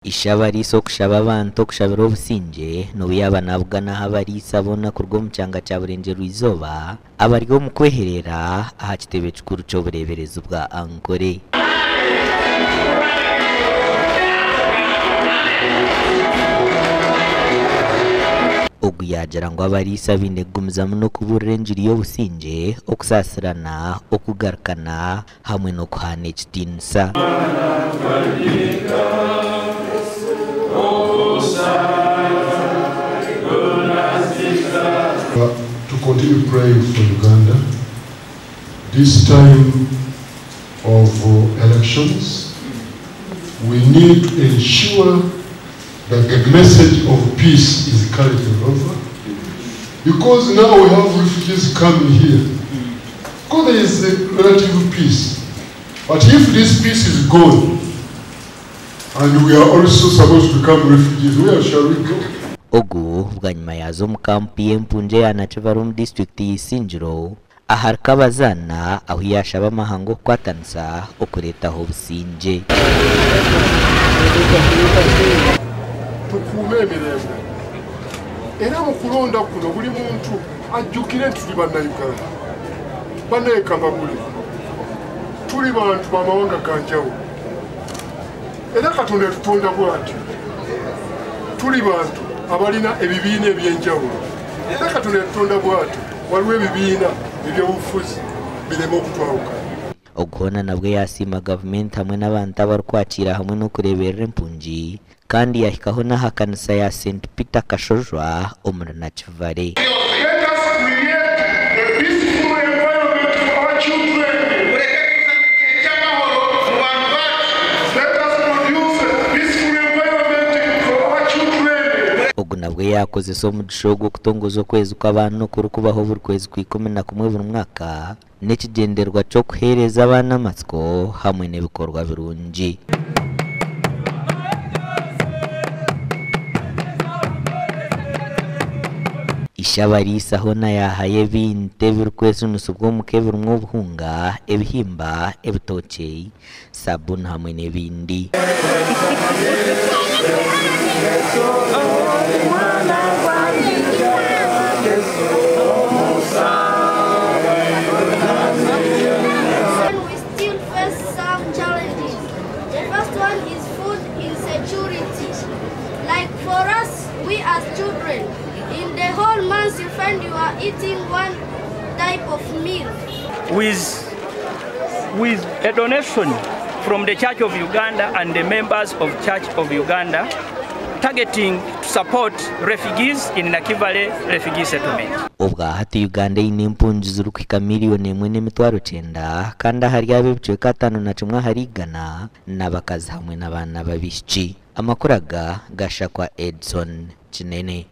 Ishe-abariisa okushaba abantu okushabira obusingye n'obu yaaba naabugana aha abariisa boona kuruga omu kyanga kya Burengyerwa-izooba abari omu kwehereera aha kitebe kikuru ky'obureeberezi bwa Ankole. Ogu yaagira ngu abariisa baine kugumizamu n'okubuurira engiri y'obusingye, okusaasirana, okugarukana hamwe n'okuhaana ekitiinisa. To continue praying for Uganda this time of elections we need to ensure that the message of peace is carried all over because now we have refugees coming here because there is a relative peace but if this peace is gone and we are also supposed to become refugees where shall we go? Ogu bwanyima yaaza omu kampu y'empungi eya Nakivale omu disiturikiti ya Isingiro ahari Kabazana ahu yaashaba amahanga okukwatanisa okureetaho obusingye. Tukuume emirembe era mu kulonda kuno buli muntu ajjukire nti tuli Bannayuganda. Bannaye kambabulire, tuli bantu ba mawanga ga njawulo era Katonda yatutonda bw'atyo. Tuli bantu abalina ebibiina eby'enjawulo era Katonda yatutonda bw'atyo. Waliwo ebibiina eby'obufuzi bireme okutwawukanya. Ogu hoona nabwo yaasiima gavumenti hamwe n'abantu abarikwakiira hamwe n'okureeberera empungi kandi yahikaho n'aha kanisa ya St Peter Kashojwa omuri Nakivale. Let us create a peaceful environment for our children. Mureke tuzane igihe cy'amahoro mu bantu bacu. Let us produce a peaceful environment for our children. Ogu nabwo yaakozesa omugisha ogu okutongoza okwezi kw'abaana okurikubaho buri kwezi kwa 11 buri mwaka n'ekigyendererwa ky'okuheereza abaana amatsiko hamwe n'ebikorwa birungi. Ishe-abariisa hoona yaahayo ebintu ebirikwejunisibwa omuka ebirimu obuhunga, ebihimba, ebitookye, sabuuni hamwe n'ebindi. We still face some challenges. The first one is food insecurity. Like for us, we as children, in the whole month you find you are eating one type of meal. With a donation from the Church of Uganda and the members of Church of Uganda, targeting to support refugees in Nakivale refugee settlement. Obwa hati Uganda eine empungi zirikuhika miriyoni emwe n'emitwaro kyenda kandi ahari abo ebicweka 51 ahari igana n'abakazi hamwe n'abaana b'abaishiki. Amakuru aga gashakwa Edson Kinene.